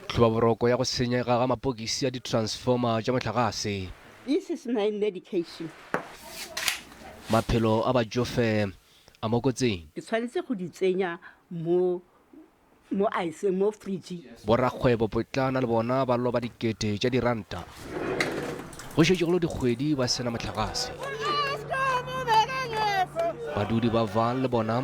Tlhobaboroko ya go senyega ga mapokisi a di-transformer tša mohlagase. This is my medication. Maphelo a batšofe a mo kotsing. Ke tshwanetse go di tsenya mo mo ice mo fridge. Borakgwebo potlana le bona ba loba dikete tša diranta. Go šetše go le dikgwedi ba se na mohlagase. Badudi ba Vaal le bona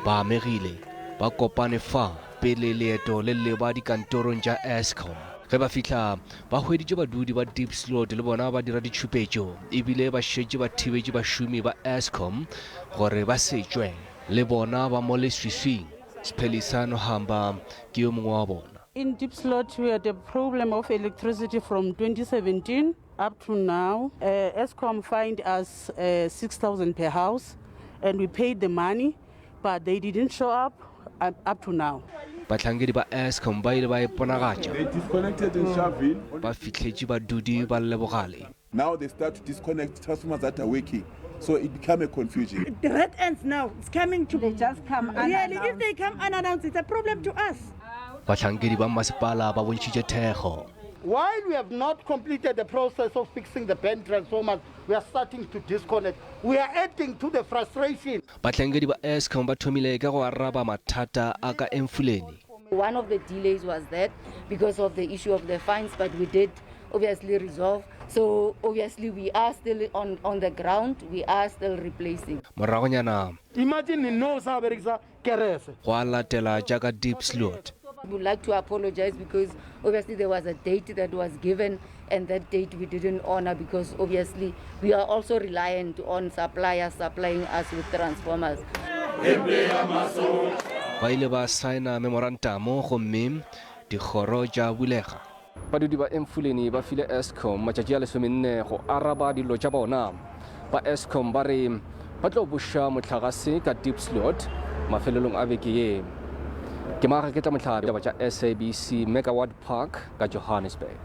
ba amegile, ba kopane fa pele leeto le leba dikantorong tša Eskom. Ge ba fihla, ba hweditše badudi ba Diepsloot le bona ba dira ditšhupetšo ebile ba šetše ba thibetše bašomi ba Eskom gore ba se tšwe. Le bona ba mo leswiswing. Sphelisa Nohamba ke yo mongwe wa bona. In Diepsloot we had a problem of electricity from 2017 up to now. Eskom fined us 6000 per house and we paid the money but they didn't show up up to now. Bahlankedi ba Eskom ba ile ba iponagatša. They disconnected in Sharpeville. Ba fihletše badudi ba lle bogale. Now they start to disconnect transformers that are working, so it become a confusion. The red ants now, it's coming to They just come really, if unannounced. they come unannounced, it's a problem to us. Bahlankedi ba mmasepala ba bontšhitše thekgo. While we have not completed the process of fixing the burnt transformers, we are starting to disconnect. We are adding to the frustration. Bahlankedi ba Eskom ba thomile ka go araba mathata a ka Emfuleni. One of the delays was that because of the issue of the fines, but we did obviously resolve. So obviously we are still on the ground, we are still replacing. Moragonyana. Imagine no sa berekisa kerese. Gwa latela tša ka Diepsloot. We would like to apologize because obviously there was a date that was given and that date we didn't honor because obviously we are also reliant on suppliers supplying us with transformers. Ba ile ba saena memorantamo gomme dikgoro tša bulega. Badudi ba Emfuleni ba file Eskom matšatši a lesomenne go araba dillo tša bona. Ba Eskom ba re ba tlo buša mohlagase ka Diepsloot mafelelong a beke ye. Ke Maga Ketla Mohlabi, ditaba tša SABC, Megawatt Park ka Johannesburg.